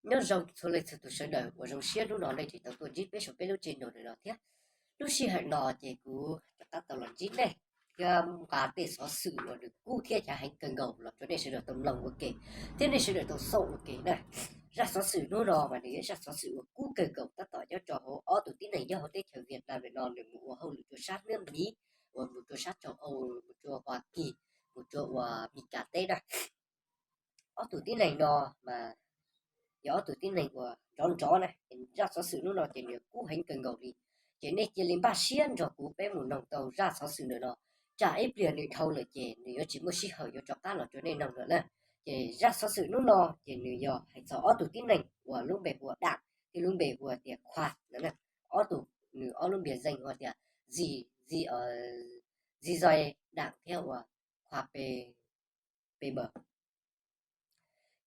Nyob zoo txhua leej txhua tus sawv daws uas zoo siab hnub no nej tseem tau tuaj ntsib peb saum peb lub channel no thiab. Lub sij hawm no ces kuv rov qab tau los ntsib nej thiab nqa tej xov xwm uas nws kub thiab chav heev kawg nkaus los rau nej sawv daws tau mloog ua ke thiab nej sawv daws tau xauj ua ke na. Zaj xov xwm hnub no mas nws yog zaj xov xwm uas kub kawg nkaus tab tom nyob rau hauv ob tug tib neeg nyob hauv teb chaws Vietnam ntawm no nws mus ua hauj lwm rau sab hnub miv uas mus rau sab tsaus au, mus rau Huas Kis, mus rau uas Mis Kas teb na. Ob tug tib neeg no mas yog ob tug tib neeg uas nrov nrov na. Zaj xov xwm hnub no ces nws kub heev kawg nkaus li, ces nej cia li npaj siab nrog kuv peb mus noog tau zaj xov xwm ntawm no. Tsam ib pliag nws dhau lawm ces nws yuav tsis muaj sij hawm yuav rov qab los rau nej noog lawm na. Ces zaj xov xwm hnub no ces nws yog hais txog ob tug tib neeg uas lub npe hu ua Dam thiab lub npe hu ua tias Khua no. Ob tug, nws ob lub npe zeej hu tias Zi, Zi, Zi Zoi Dam thiab uas Khua Pe, Pe Npaws.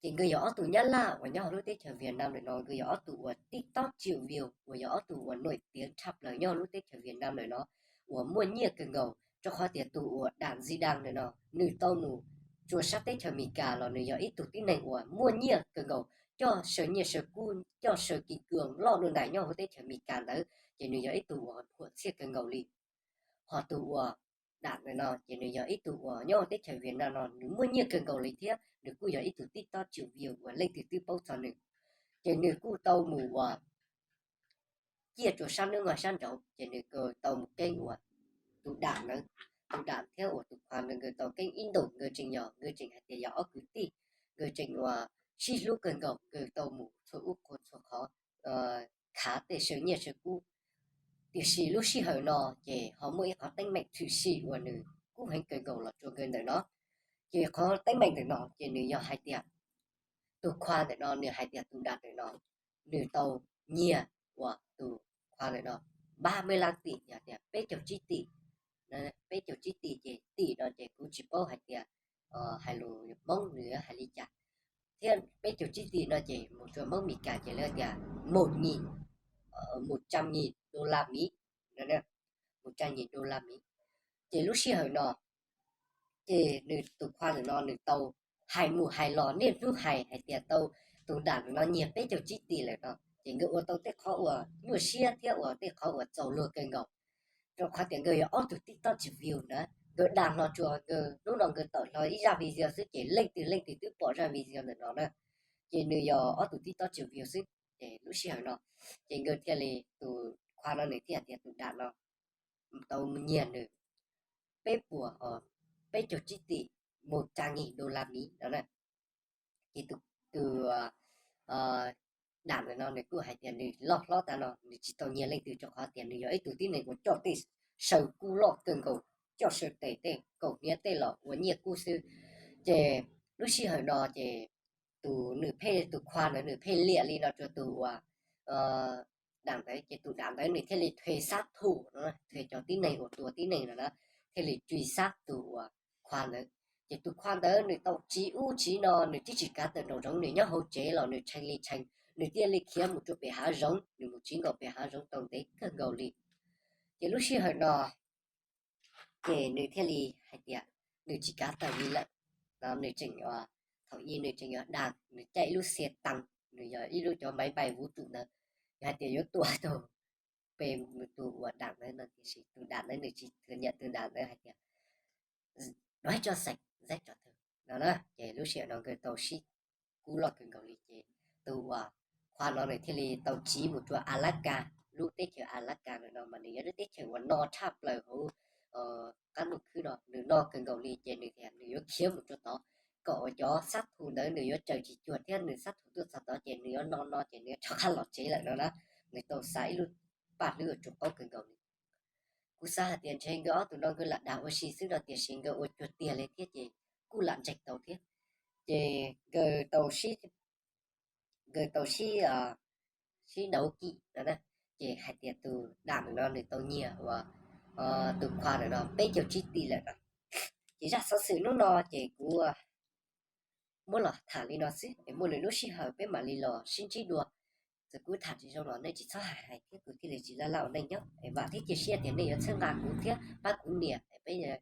Ces nkawd yog ob tug Nyab Laj uas nyob hauv lub teb chaws Vietnam ntawm no, nkawd yog ob tug uas TikTok triệu view uas yog ob tug uas nổi tiếng tshaj plaws nyob hauv lub teb chaws Vietnam ntawm no, uas muaj nyiaj kawg nkaus, rau qhov tias tus uas Dam Zi Dam ntawm no nws tau mus rau sab teb chaws Amelikas los nws yog ib tug tib neeg uas muaj nyiaj kawg nkaus, coj saw nyiaj saw kub, coj saw kim cương loj dua ntais nyob hauv teb chaws Amelikas ntawd, ces nws yog ib tug uas huam txhiaj kawg nkaus li. Ho tus uas Dam ntawm no ces nws yog ib tug uas nyob hauv teb chaws Vietnam no nws muaj nyiaj kawg nkaus li thiab nws kuj yog ib tug TikTok triệu view uas leej twg twb paub txog nws. Ces nws kuj tau mus uas ciaj rau sab hnub nyoog sab nraud, ces nws tau mus keeb uas tus Dam ntawd, tus Dam thiab uas tus Khua ntawd nkawd tau keeb ib ntus, nkawd tseem yog, nkawd tseem hais tias yog ob kwv tij, nkawd tseem uas sib hlub kawg nkaus, nkawd tau mus txhua ub qhua txhua qhov, khav tej saw nyiaj saw kub. Tiam sis lub sij hawm no ces ho muaj ib qhov teeb meem tshwm sim uas nws kub heev kawg nkaus los rau nkawd ntawm no. Ces qhov teeb meem ntawm no ces nws yog hais tias tus Khua ntawm no nws hais tias tus Dam ntawm no nws tau nyiag uas tus Khua ntawm no ba mươi lăm tỷ, yog tias peb caug tsib tim. Peb caug tsib tim ces tim no ces kuv tsis paub hais tias hais lus Hmoob nws hais li cas, thiab peb caug tsib tim no ces mus rau Hmoob Meskas ces lawv tias một nghìn, một trăm nghìn đô la Mỹ, một trăm nghìn đô la Mỹ. Ces lub sij hawm no ces nws tus Khua ntawm no nws tau hais mus hais los niaj hnub hais hais tias tau tus Dam ntawm no nyiag peb caug tsib tim lawm no, ces nkawd ua tau tej qhov uas nyuaj siab thiab ua tej qhov uas txaus luag kawg nkaus. Rau qhov tias nkawd yog ob tug TikTok triệu view na, nkawd dag hlo tsuas nkawd hnub no nkawd tawm hlo ib zaj video xwb ces leej twg leej twg twb pom zaj video ntawm no na. Ces nws yog ob tug TikTok triệu view xwb. Ces lub sij hawm no ces nkawd thiaj li, tus Khua no nws thiaj hais tias tus Dam no tau nyiag nws peb puas, peb caug tsib tim, một trăm nghìn đô la Mỹ no na. Ces tus, tus Dam ntawm no nws kuj hais tias nws loj hlob tas no nws tsis tau nyiag leej twg rau qhov tias nws yog ib tug tib neeg uas coj tej saw kub loj kawg nkaus, coj saw tes tej kaum hniav tej los ua nyiaj kub xwb. Ces lub sij hawm no ces tus nws pheej, tus Khua ntawd nws pheej liam li no rau tus uas Dam ntawd, ces tus Dam ntawd nws thiaj li thuê sát thủ, thuê cov tib neeg uas tua tib neeg no na, thiaj li truy sát tus uas Khua ntawd. Ces tus Khua ntawd nws tau tsiv ub tsiv no, nws twb tsis kav tawm nraum zoov, nws nyob hauv tsev los nws tshee li tshee, nws thiaj li khiav mus rau pem hav zoov, nws mus tsiv nkaus pem hav zoov tau ntev kawg nkaus li. Ces lub sij hawm no ces nws thiaj li hais tias nws tsis kav tawm li lawm. No nws tseem, thaum ub nws tseem yog dag, nws caij ib lub xe tăng, nws yog ib lub cov máy bay vũ trụ ntawd, nws hais tias yuav tua tus, pem tus uas Dam ntawd no, tiam sis tus Dam ntawd nws tsis thwm nyam, tus Dam ntawd hais tias nói cho sạch, giết cho thơm no na. Ces lub sij hawm no nkawd tau sib kub loj kawg nkaus li ces tus uas Khua no nws thiaj li tau tsiv mus rau Alaska. Lub teb chaws Alaska ntawm no mas nws yog lub teb chaws uas no tshaj plaws hauv qab ntuj khwb no, nws no kawg nkaus li ces nws tias nws yuav khiav mus rau tod kom uas cov sát thủ ntawd nws yuav raws tsis cuag thiab nws sát thủ tuaj txog tod ces nws yuav no no ces nws yuav rov qab los tsev lawm no na. Nws tau xav ib lub paj hlwb uas tsuas qaub kawg nkaus li. Kuv xav hais tias ntshe nkawd ob tug no nkawd lam dag ua si xwb no tiam sis nkawd ua cuag tiag li thiab ces kuj lam ntseeg tau thiab. Ces nkawd tau sib, nkawd tau sib, sib đấu kỵ no na. Ces hais tias tus Dam no nws tau nyiag uas tus Khua ntawm no peb caug tsib tim lawm no. Ces zaj xov xwm hnub no ces kuv muab los tham li no xwb es muaj lwm lub sij hawm peb mam li los sib ntsib dua. Txawm kuv tham tsis zoo los nej tsis txhob hais hais thiab, kuv thiaj li tsis laj laj ua neej nyob es vam thiab cia siab tias nej yuav txhawb nqa kuv thiab pab kuv nias es peb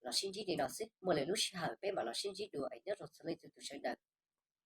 los sib ntsib li no xwb. Muaj lwm lub sij hawm peb mam los sib ntsib dua es nyob zoo txhua leej txhua tus sawv daws.